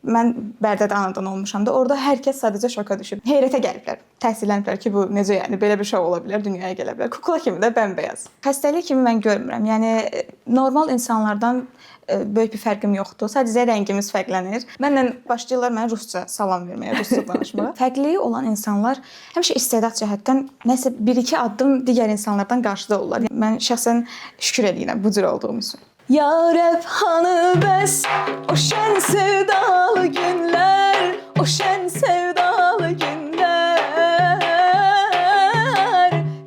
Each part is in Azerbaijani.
Mən Bərdədə anadan olmuşam da. Orada hər kəs sadəcə şoka düşüb. Heyrətə gəliblər. Təsirləniblər ki, bu necə yəni belə bir şey ola bilər, dünyaya gələ bilər. Kukla kimi də bəmbəyaz. Xəstəlik kimi mən görmürəm. Yəni normal insanlardan böyük bir fərqim yoxdur. Sadəcə rəngimiz fərqlənir. Mənlə başlayırlar mənə rusca salam verməyə, rusca danışmağa. Fərqliliyi olan insanlar həmişə istedad cəhətdən nəsə bir-iki addım digər insanlardan qarşıda olurlar. Mən şəxsən şükür eləyirəm bu cür olduğum üçün. Ya Rəbb hanı bəs o şən sevdalı günlər, o şən sevdalı günlər.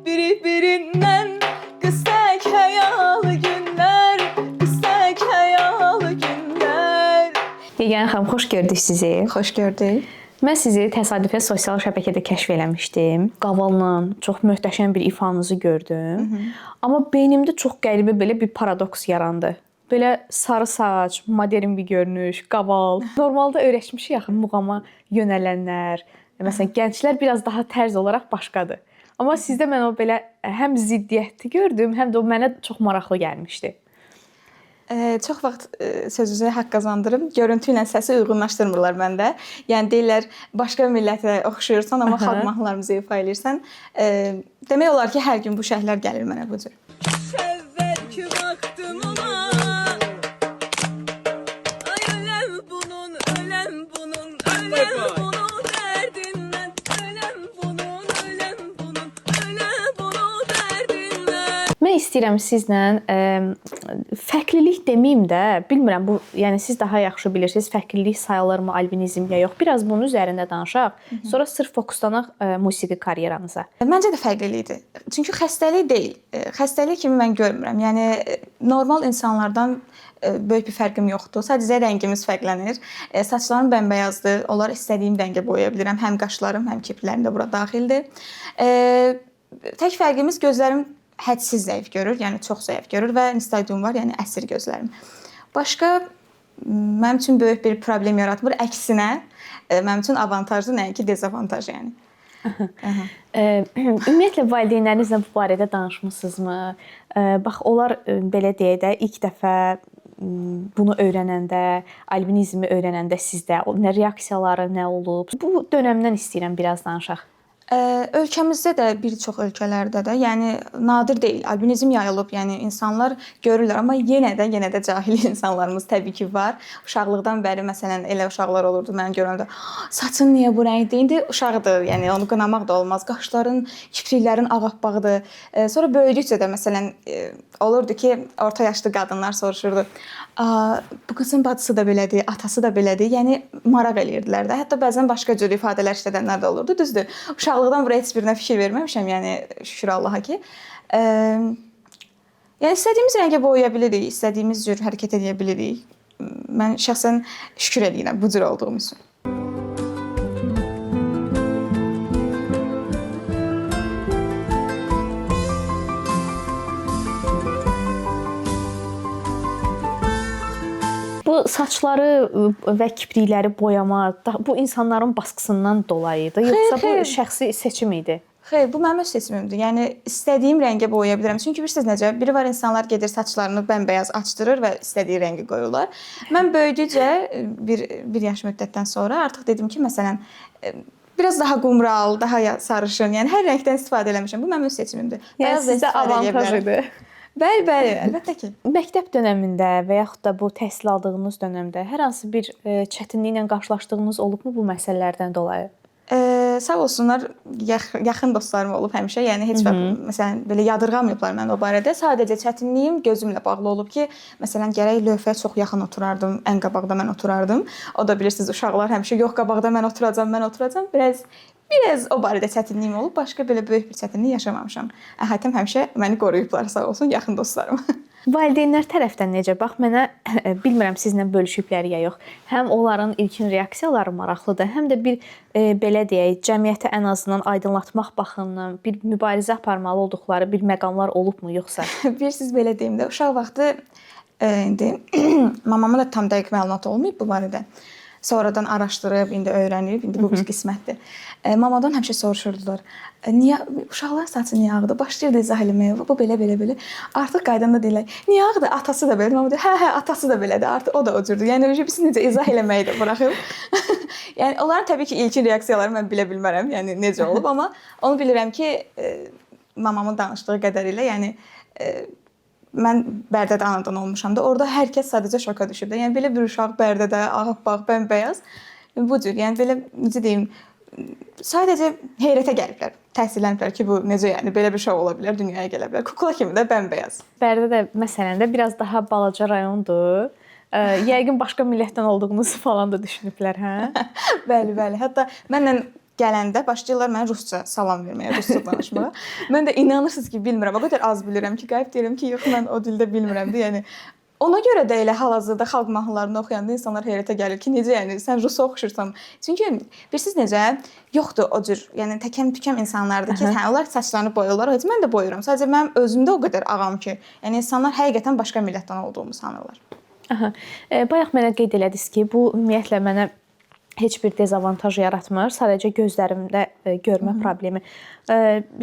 Biri birindən qız tək həyalı günlər, qız tək həyalı günlər. Yeganə xanım, xoş gördük sizi. Xoş gördük. Mən sizi təsadüfən sosial şəbəkədə kəşf eləmişdim. Qavalla çox möhtəşəm bir ifanızı gördüm. Amma beynimdə çox qəribə belə bir paradoks yarandı. Belə sarı saç, modern bir görünüş, qaval. Normalda öyrəşmişik axı muğama yönələnlər, məsələn, gənclər biraz daha tərz olaraq başqadır. Amma sizdə mən o belə həm ziddiyyəti gördüm, həm də o mənə çox maraqlı gəlmişdi. Çox vaxt sözünüzə haqq qazandırım. Görüntü ilə səsi uyğunlaşdırmırlar məndə. Yəni deyirlər başqa millətə oxşayırsan, amma xalq mahnılarımızı ifa eləyirsən. Demək olar ki, hər gün bu şərhlər gəlir mənə bu cür. Əvvəlki vaxtım ona. Ay öləm bunun, öləm bunun, öləm bunun dərdindən. Öləm bunun, öləm bunun, öləm bunun dərdindən. Mən istəyirəm sizlə fərqlilik deməyim də, bilmirəm bu, yəni siz daha yaxşı bilirsiniz, fərqlilik sayılırmı albinizm ya yox. Biraz bunun üzərində danışaq. Sonra sırf fokuslanaq musiqi karyeranıza. Məncə də fərqlilikdir. Çünki xəstəlik deyil. Xəstəlik kimi mən görmürəm. Yəni normal insanlardan böyük bir fərqim yoxdur. Sadəcə rəngimiz fərqlənir. Saçlarım bəmbəyazdır. Onları istədiyim rəngə boyaya bilirəm. Həm qaşlarım, həm kirpiklərim də bura daxildir. Tək fərqimiz gözlərim hədsiz zəif görür, yəni çox zəif görür və nistagmum var, yəni əsir gözlərim. Başqa mənim üçün böyük bir problem yaratmır. Əksinə, mənim üçün avantajdır, nəinki dezavantaj yəni. Ümumiyyətlə valideynlərinizlə bu barədə danışmısınızmı? Bax onlar belə deyək də ilk dəfə bunu öyrənəndə, albinizmi öyrənəndə sizdə o nə reaksiyaları nə olub? Bu dönəmdən istəyirəm biraz danışaq. Ölkəmizdə də bir çox ölkələrdə də, yəni nadir deyil, albinizm yayılıb, yəni insanlar görürlər, amma yenə də cahil insanlarımız təbii ki var. Uşaqlıqdan bəri məsələn elə uşaqlar olurdu mən görəndə, saçın niyə bu rəngdir? İndi uşaqdır, yəni onu qınamaq da olmaz. Qaşların, kipriklərin ağappaqdır. Sonra böyüdükcə də məsələn olurdu ki, orta yaşlı qadınlar soruşurdu. Bu qızın bacısı da belədir, atası da belədir. Yəni maraq eləyirdilər də. Hətta bəzən başqa cür ifadələr işlədənlər də olurdu. Düzdür. Uşaqlıqdan bura heç birinə fikir verməmişəm, yəni şükür Allaha ki. Yəni istədiyimiz rəngə boyaya bilirik, istədiyimiz cür hərəkət edə bilirik. Mən şəxsən şükür eləyirəm bu cür olduğum üçün. Bu saçları və kiprikləri boyama bu insanların basqısından dolayı idi, yoxsa bu Xeyr. şəxsi seçim idi? Xeyr, bu mənim öz seçimimdir. Yəni istədiyim rəngə boyaya bilirəm. Çünki bilirsiniz necə, biri var insanlar gedir saçlarını bəmbəyaz açdırır və istədiyi rəngi qoyurlar. Mən böyüdükcə bir yaş müddətdən sonra artıq dedim ki, məsələn, biraz daha qumral, daha sarışın, yəni hər rəngdən istifadə eləmişəm. Bu mənim öz seçimimdir. Yəni Bəyaz da sizdə istifadə eləyə avantaj bilərəm. idi. Bəli, bəli, əlbəttə ki. Məktəb dönəmində və yaxud da bu təhsil aldığınız dönəmdə hər hansı bir çətinliklə qarşılaşdığınız olubmu bu məsələlərdən dolayı? Sağ olsunlar, yaxın dostlarım olub həmişə. Yəni heç vaxt məsələn belə yadırğamayıblar məni o barədə. Sadəcə çətinliyim gözümlə bağlı olub ki, məsələn gərək lövhəyə çox yaxın oturardım, ən qabaqda mən oturardım. O da bilirsiniz, uşaqlar həmişə yox qabaqda mən oturacam, mən oturacam. Biraz o barədə çətinliyim olub. Başqa belə böyük bir çətinlik yaşamamışam. Əhatəm həmişə məni qoruyublar, sağ olsun yaxın dostlarım. Valideynlər tərəfdən necə? Bax mənə bilmirəm sizlə bölüşüblər ya yox. Həm onların ilkin reaksiyaları maraqlıdır, həm də bir belə deyək, cəmiyyəti ən azından aydınlatmaq baxımından bir mübarizə aparmalı olduqları bir məqamlar olubmu yoxsa? Bilirsiniz, belə deyim də, uşaq vaxtı indi mamamın da tam dəqiq məlumatı olmayıb bu barədə. Sonradan araşdırıb, indi öyrənib, indi bu bir qismətdir. Mamadan həmişə soruşurdular. Niyə uşaqların saçı niyə ağdır? Başlayırdı izah eləməyə. Bu belə belə belə. Artıq qayıdanda deyirlər, niyə ağdır? Atası da belədir. Mama deyir, hə hə, atası da belədir. Artıq o da o cürdür. Yəni biz necə izah eləməyi də buraxıb. Yəni onların təbii ki, ilkin reaksiyaları mən bilə bilmərəm. Yəni necə olub, amma onu bilirəm ki, mamamın danışdığı qədərilə, yəni mən Bərdədə anadan olmuşam da. Orada hər kəs sadəcə şoka düşüb də. Yəni belə bir uşaq Bərdədə ağappaq, bəmbəyaz. Bu cür, yəni belə necə deyim, sadəcə heyrətə gəliblər. Təsirləniblər ki, bu necə yəni belə bir şey ola bilər, dünyaya gələ bilər. Kukla kimi də bəmbəyaz. Bərdə də məsələn də biraz daha balaca rayondur. Yəqin başqa millətdən olduğunuzu falan da düşünüblər, hə? Bəli, bəli. Hətta mənlə gələndə başlayırlar mənə rusca salam verməyə, rusca danışmağa. Mən də inanırsınız ki, bilmirəm. O qədər az bilirəm ki, qayıb deyirəm ki, yox mən o dildə bilmirəm də. Yəni ona görə də elə hal-hazırda xalq mahnılarını oxuyanda insanlar heyrətə gəlir ki, necə yəni sən rusa oxşursan. Çünki bilirsiniz necə? Yoxdur o cür, yəni təkəm-tükəm insanlardır ki, hə, onlar saçlarını boyurlar. Heç mən də boyuram. Sadəcə mənim özümdə o qədər ağam ki, yəni insanlar həqiqətən başqa millətdən olduğumu sanırlar. Aha. Bayaq mənə qeyd elədiniz ki, bu ümumiyyətlə mənə heç bir dezavantaj yaratmır. Sadəcə gözlərimdə görmə problemi.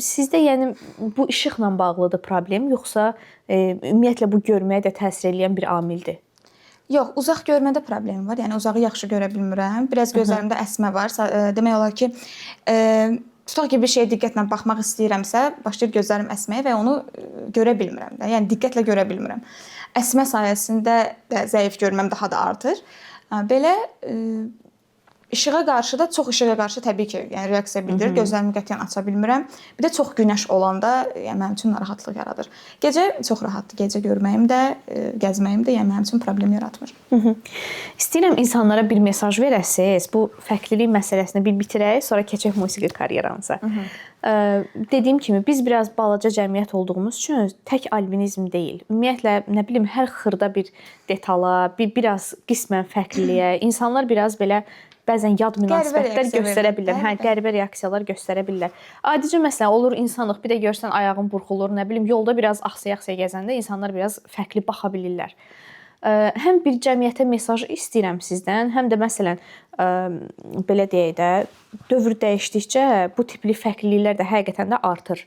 Sizdə yəni bu işıqla bağlıdır problem, yoxsa ümumiyyətlə bu görməyə də təsir eləyən bir amildir? Yox, uzaq görmədə problem var. Yəni uzağı yaxşı görə bilmirəm. Biraz gözlərimdə əsmə var. Demək olar ki, tutaq ki, bir şeyə diqqətlə baxmaq istəyirəmsə, başlayır gözlərim əsməyə və onu görə bilmirəm də. Yəni diqqətlə görə bilmirəm. Əsmə sayəsində də zəif görməm daha da artır. Belə işığa qarşı da, çox işığa qarşı təbii ki, yəni reaksiya bildirir. Gözlərimi qətiyyən aça bilmirəm. Bir də çox günəş olanda, yəni mənim üçün narahatlıq yaradır. Gecə çox rahatdır. Gecə görməyim də, gəzməyim də, yəni mənim üçün problem yaratmır. İstəyirəm insanlara bir mesaj verəsiz. Bu fərqlilik məsələsini bir bitirək, sonra keçək musiqi karyeranıza. Dediyim kimi biz biraz balaca cəmiyyət olduğumuz üçün tək albinizm deyil. Ümumiyyətlə nə bilim hər xırda bir detala, biraz qismən fərqliliyə insanlar biraz belə bəzən yad münasibətlər göstərə bilirlər. Hə, qəribə reaksiyalar göstərə bilirlər. Adicə məsələn olur insanlıq, bir də görsən ayağın burxulur, nə bilim yolda biraz axsaya-axsaya gəzəndə insanlar biraz fərqli baxa bilirlər. Həm bir cəmiyyətə mesaj istəyirəm sizdən, həm də məsələn belə deyək də, dövr dəyişdikcə bu tipli fərqliliklər də həqiqətən də artır.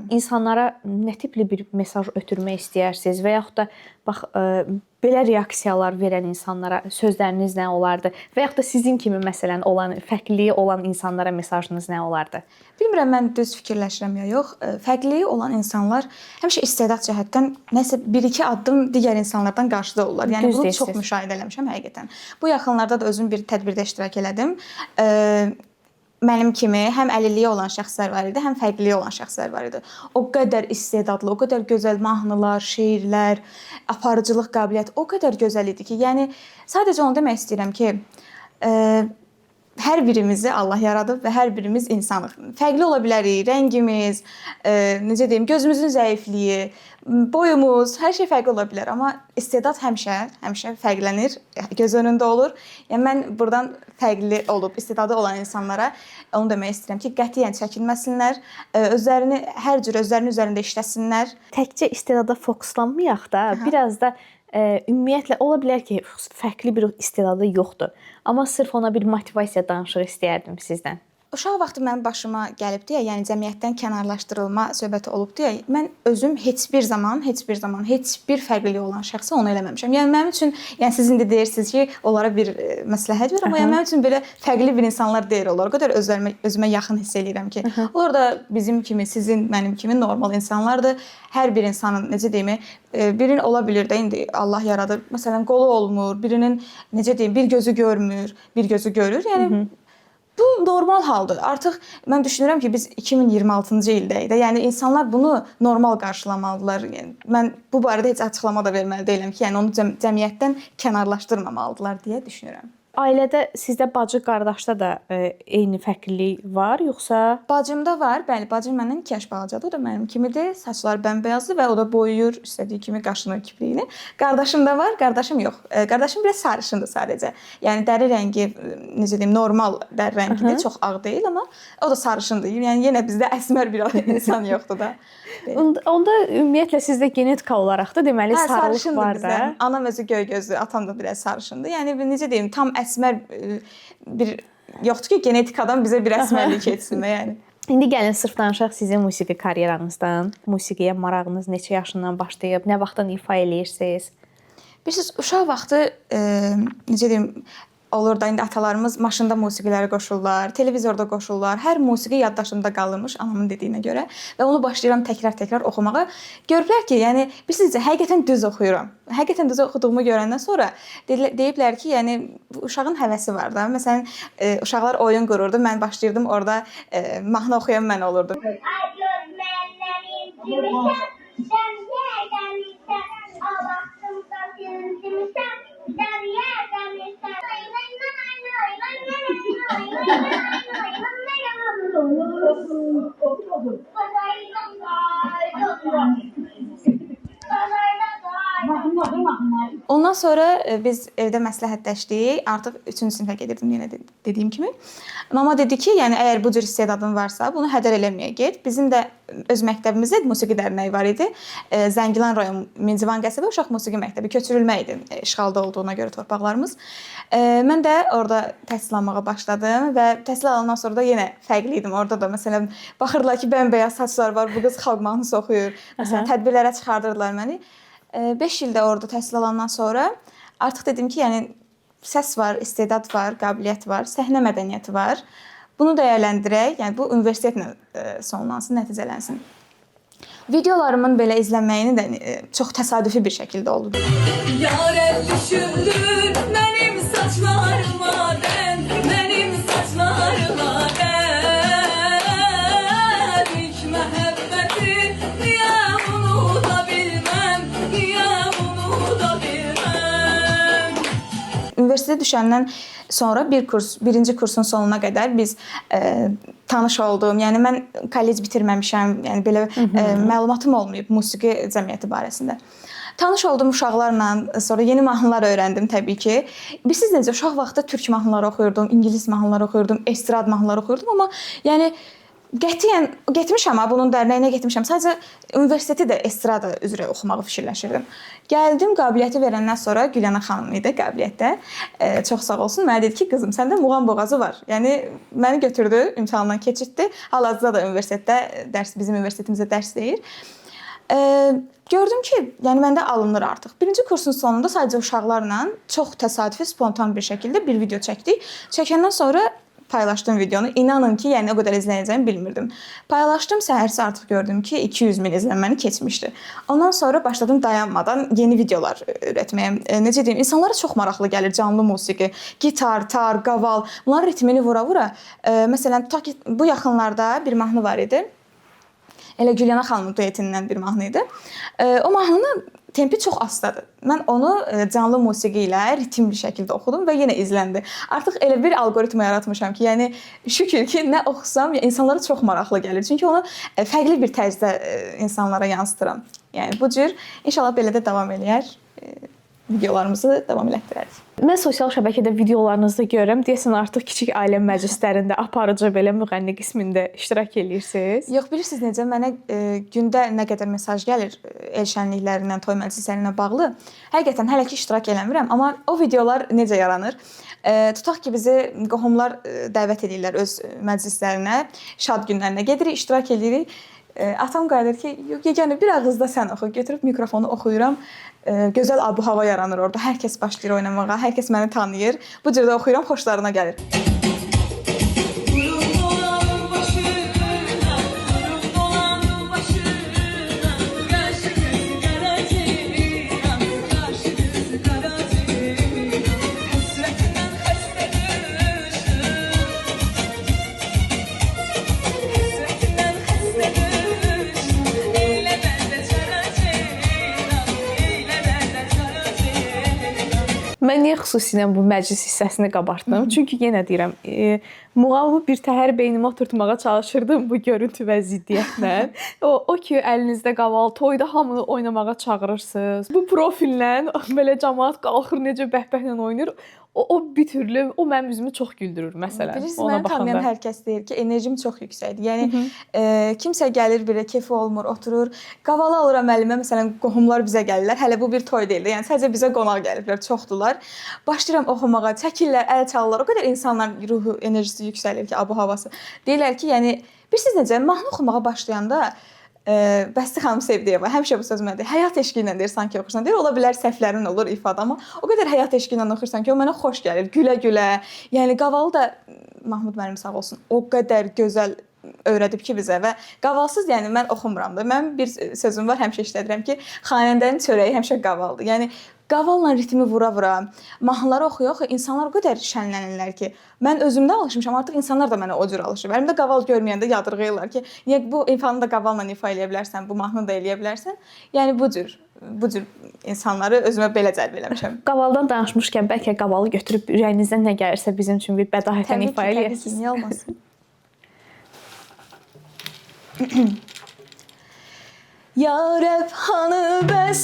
İnsanlara nə tipli bir mesaj ötürmək istəyərsiniz və yaxud da bax belə reaksiyalar verən insanlara sözləriniz nə olardı və yaxud da sizin kimi məsələn olan fərqliliyi olan insanlara mesajınız nə olardı? Bilmirəm mən düz fikirləşirəm ya yox. Fərqliliyi olan insanlar həmişə istedad cəhətdən nəsə bir-iki addım digər insanlardan qarşıda olurlar. Yəni Düz bunu deyirsiz. çox müşahidə eləmişəm həqiqətən. Bu yaxınlarda da özüm bir tədbirdə iştirak elədim. Mənim kimi həm əlilliyi olan şəxslər var idi, həm fərqliliyi olan şəxslər var idi. O qədər istedadlı, o qədər gözəl mahnılar, şeirlər, aparıcılıq qabiliyyəti o qədər gözəl idi ki, yəni sadəcə onu demək istəyirəm ki, hər birimizi Allah yaradıb və hər birimiz insanıq. Fərqli ola bilərik, rəngimiz, necə deyim, gözümüzün zəifliyi, boyumuz, hər şey fərqli ola bilər, amma istedad həmişə fərqlənir, göz önündə olur. Yəni mən burdan fərqli olub istedadı olan insanlara onu demək istəyirəm ki, qətiyyən çəkinməsinlər, özlərini hər cür özlərinin üzərində işləsinlər. Təkcə istedada fokuslanmayaq da, biraz da ümumiyyətlə ola bilər ki, fərqli bir istedadı yoxdur. Amma sırf ona bir motivasiya danışığı istəyərdim sizdən. Uşaq vaxtı mənim başıma gəlibdi ya, yəni cəmiyyətdən kənarlaşdırılma söhbəti olubdu ya. Mən özüm heç bir zaman, heç bir zaman heç bir fərqliliyi olan şəxsə onu eləməmişəm. Yəni mənim üçün, yəni siz indi deyirsiniz ki, onlara bir məsləhət ver, amma yəni mənim üçün belə fərqli bir insanlar deyil onlar. O qədər özümə yaxın hiss eləyirəm ki, onlar da bizim kimi, sizin, mənim kimi normal insanlardır. Hər bir insanın, necə deyim, birinin ola bilər də indi Allah yaradır. Məsələn, qolu olmur, birinin necə deyim, bir gözü görmür, bir gözü görür. Yəni bu normal haldır. Artıq mən düşünürəm ki, biz 2026-cı ildəyik də. Yəni insanlar bunu normal qarşılamalıdırlar. Yəni mən bu barədə heç açıqlama da verməli deyiləm ki, yəni onu cəmiyyətdən kənarlaşdırmamalıdırlar deyə düşünürəm. Ailədə sizdə bacı, qardaşda da eyni fərqlilik var, yoxsa? Bacımda var. Bəli, bacım məndən 2 yaş balacadır. O da mənim kimidir. Saçları bəmbəyazdır və o da boyuyur istədiyi kimi qaşını, kipriyini. Qardaşım da var, qardaşım yox. Qardaşım biraz sarışındır sadəcə. Yəni dəri rəngi, necə deyim, normal dəri rəngidir, çox ağ deyil, amma o da sarışındır. Yəni yenə bizdə əsmər bir insan yoxdur da. Onda ümumiyyətlə sizdə genetika olaraq da deməli Hə, sarılıq sarışındır var da. bizdə. Anam özü göy gözlü, atam da biraz sarışındır. Yəni necə deyim, tam Əsmər bir yoxdur ki, genetikadan bizə bir əsmərlik keçsin də, yəni. İndi gəlin sırf danışaq sizin musiqi karyeranızdan. Musiqiyə marağınız neçə yaşından başlayıb, nə vaxtdan ifa eləyirsiniz? Bilirsiniz, uşaq vaxtı necə deyim, olur da indi atalarımız maşında musiqiləri qoşurlar, televizorda qoşurlar. Hər musiqi yaddaşımda qalırmış anamın dediyinə görə və onu başlayıram təkrar-təkrar oxumağa. Görüblər ki, yəni bilirsiniz necə, həqiqətən düz oxuyuram. Həqiqətən düz oxuduğumu görəndən sonra deyiblər ki, yəni bu uşağın həvəsi var da. Məsələn, uşaqlar oyun qururdu, mən başlayırdım orada mahnı oxuyan mən olurdum. Ay göz məndən incimişəm, sən yerdən irsən, Allah'ımda sevindirmişəm, sən yerdən irsən. Lay lay lay lay lay lay lay lay lay lay lay. Ondan sonra biz evdə məsləhətləşdik. Artıq 3-cü sinifə gedirdim yenə də dediyim kimi. Mama dedi ki, yəni əgər bu cür istedadın varsa, bunu hədər eləməyə get. Bizim də öz məktəbimizdə musiqi dərnəyi var idi. Zəngilan rayon Mincivan qəsəbə uşaq musiqi məktəbi köçürülmə idi, işğalda olduğuna görə torpaqlarımız. Mən də orada təhsil almağa başladım və təhsil alandan sonra da yenə fərqli idim. Orada da məsələn baxırdılar ki, bəmbəyaz saçlar var, bu qız xalq mahnısı oxuyur. Məsələn, tədbirlərə çıxardırdılar məni. 5 ildə orada təhsil alandan sonra artıq dedim ki, yəni səs var, istedad var, qabiliyyət var, səhnə mədəniyyəti var. Bunu dəyərləndirək, yəni bu universitetlə sonlansın, nəticələnsin. Videolarımın belə izlənməyini də çox təsadüfi bir şəkildə oldu. Yarem düşündür benim saçlarıma den, benim saçlarıma den. İlk məhəbbəti niye unutabilmem, niye unutabilmem. Universitetə düşəndən sonra bir kurs, birinci kursun sonuna qədər biz tanış oldum. Yəni mən kollec bitirməmişəm, yəni belə məlumatım olmayıb musiqi cəmiyyəti barəsində. Tanış oldum uşaqlarla, sonra yeni mahnılar öyrəndim təbii ki. Bilirsiniz necə, uşaq vaxtı türk mahnıları oxuyurdum, ingilis mahnıları oxuyurdum, estrad mahnıları oxuyurdum, amma yəni qətiyyən getmişəm ha, bunun dərnəyinə getmişəm. Sadəcə universiteti də estrada üzrə oxumağı fikirləşirdim. Gəldim, qabiliyyəti verəndən sonra Gülyana xanım idi qabiliyyətdə. Çox sağ olsun. Mənə dedi ki, qızım, səndə muğam boğazı var. Yəni məni götürdü, imtahandan keçirtdi. Hal-hazırda da universitetdə dərs, bizim universitetimizdə dərs deyir. Gördüm ki, yəni məndə alınır artıq. Birinci kursun sonunda sadəcə uşaqlarla çox təsadüfi, spontan bir şəkildə bir video çəkdik. Çəkəndən sonra paylaşdım videonu. İnanın ki, yəni o qədər izlənəcəyimi bilmirdim. Paylaşdım, səhərsi artıq gördüm ki, 200 min izlənməni keçmişdi. Ondan sonra başladım dayanmadan yeni videolar ürətməyə. Necə deyim, insanlara çox maraqlı gəlir canlı musiqi, gitar, tar, qaval. Bunların ritmini vura-vura. Məsələn, tutaq ki, bu yaxınlarda bir mahnı var idi. Elə Gülyana xanımın duetindən bir mahnı idi. O mahnının tempi çox astadır. Mən onu canlı musiqi ilə ritmli şəkildə oxudum və yenə izləndi. Artıq elə bir alqoritma yaratmışam ki, yəni şükür ki, nə oxusam insanlara çox maraqlı gəlir. Çünki onu fərqli bir tərzdə insanlara yansıtıram. Yəni bu cür inşallah belə də davam eləyər. Videolarımızı davam elətdirərik. Mən sosial şəbəkədə videolarınızı görürəm. Deyəsən artıq kiçik ailə məclislərində aparıcı belə müğənni qismində iştirak eləyirsiniz. Yox, bilirsiniz necə, mənə gündə nə qədər mesaj gəlir el şənliklərindən, toy məclislərinə bağlı. Həqiqətən hələ ki iştirak eləmirəm, amma o videolar necə yaranır? Tutaq ki, bizi qohumlar dəvət edirlər öz məclislərinə, şad günlərinə gedirik, iştirak edirik. Atam qayıdır ki, yox, yeganə bir ağızda sən oxu. Götürüb mikrofonu oxuyuram. Gözəl abu-hava yaranır orada. Hər kəs başlayır oynamağa, hər kəs məni tanıyır. Bu cür də oxuyuram, xoşlarına gəlir. Durum dolan başına, durum dolan başına. Karşı kız Qaraceylan, karşı kız Qaraceylan. Həsrətindən xəstə düşdüm, həsrətindən xəstə düşdüm. Eylə məndə Qaraceylan, eylə məndə Qaraceylan. Mən niyə xüsusilə bu məclis hissəsini qabartdım? Çünki yenə deyirəm, muğamı bir təhər beynimə oturtmağa çalışırdım bu görüntü və ziddiyyətlə. O ki əlinizdə qaval, toyda hamını oynamağa çağırırsınız. Bu profillə belə camaat qalxır, necə bəhbəhlə oynayır. O bir türlü o mənim üzümü çox güldürür məsələn. Bilirsiniz, ona məni tanıyan baxanda. hər kəs deyir ki, enerjim çox yüksəkdir. Yəni kimsə gəlir belə kefi olmur, oturur. Qavalı alıram əlimə, məsələn, qohumlar bizə gəlirlər. Hələ bu bir toy deyil də. Yəni sadəcə bizə qonaq gəliblər, çoxdular. Başlayıram oxumağa, çəkirlər, əl çalırlar. O qədər insanların ruhu, enerjisi yüksəlir ki, abu havası. Deyirlər ki, yəni bilirsiniz necə, mahnı oxumağa başlayanda Bəsti xanım Sevdiyeva həmişə bu söz mənə deyir. Həyat eşqi ilə deyir sanki oxuyursan. Deyir ola bilər səhvlərin olur ifadə, amma o qədər həyat eşqi ilə oxuyursan ki, o mənə xoş gəlir. Gülə-gülə. Yəni Qavalı da Mahmud müəllim sağ olsun, o qədər gözəl öyrədib ki bizə və qavalsız yəni mən oxumuram da. Mənim bir sözüm var, həmişə işlədirəm ki, xanəndənin çörəyi həmişə qavaldır. Yəni qavalla ritmi vura-vura, mahnıları oxuya-oxuya insanlar o qədər şənlənirlər ki, mən özümdə alışmışam, artıq insanlar da mənə o cür alışıb. Əlimdə qaval görməyəndə yadırğayırlar ki, niyə bu ifanı da qavalla ifa eləyə bilərsən, bu mahnını da eləyə bilərsən. Yəni bu cür insanları özümə belə cəlb eləmişəm. Qavaldan danışmışkən bəlkə qavalı götürüb ürəyinizdən nə gəlirsə bizim üçün bir bədahətən Təbii ki, ifa təbii ki, eləyəsiniz. niyə olmasın? Ya Rəbb hanı bəs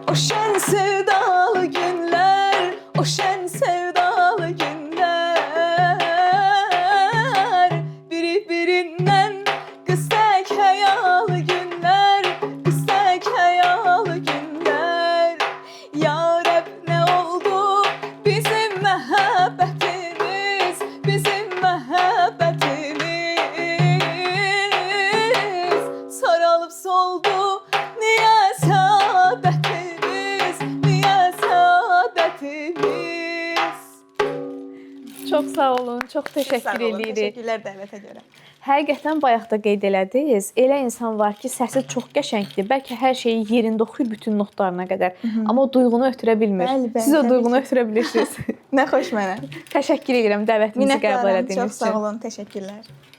o şən sevdalı günlər, o şən sevdalı günlər. Biri birindən qıstək həyalı günlər, qıstək həyalı günlər. Ya Rəbb nə oldu bizim məhəbbətimiz, bizim məhəbbətimiz. Saralıb soldu niyə səadətimiz, niyə səadətimiz. Çox sağ olun, çox Sağ təşəkkür olun, edirik. Təşəkkürlər dəvətə görə. Həqiqətən bayaq da qeyd elədiniz, elə insan var ki, səsi çox qəşəngdir. Bəlkə hər şeyi yerində oxuyur bütün notlarına qədər, amma o duyğunu ötürə bilmir. Bəli, bəli, Siz o təbii duyğunu ki. ötürə bilirsiniz. Nə xoş mənə. Təşəkkür edirəm dəvətimizi qəbul Minnətdaram. elədiyiniz Çox sağ üçün. olun. Təşəkkürlər.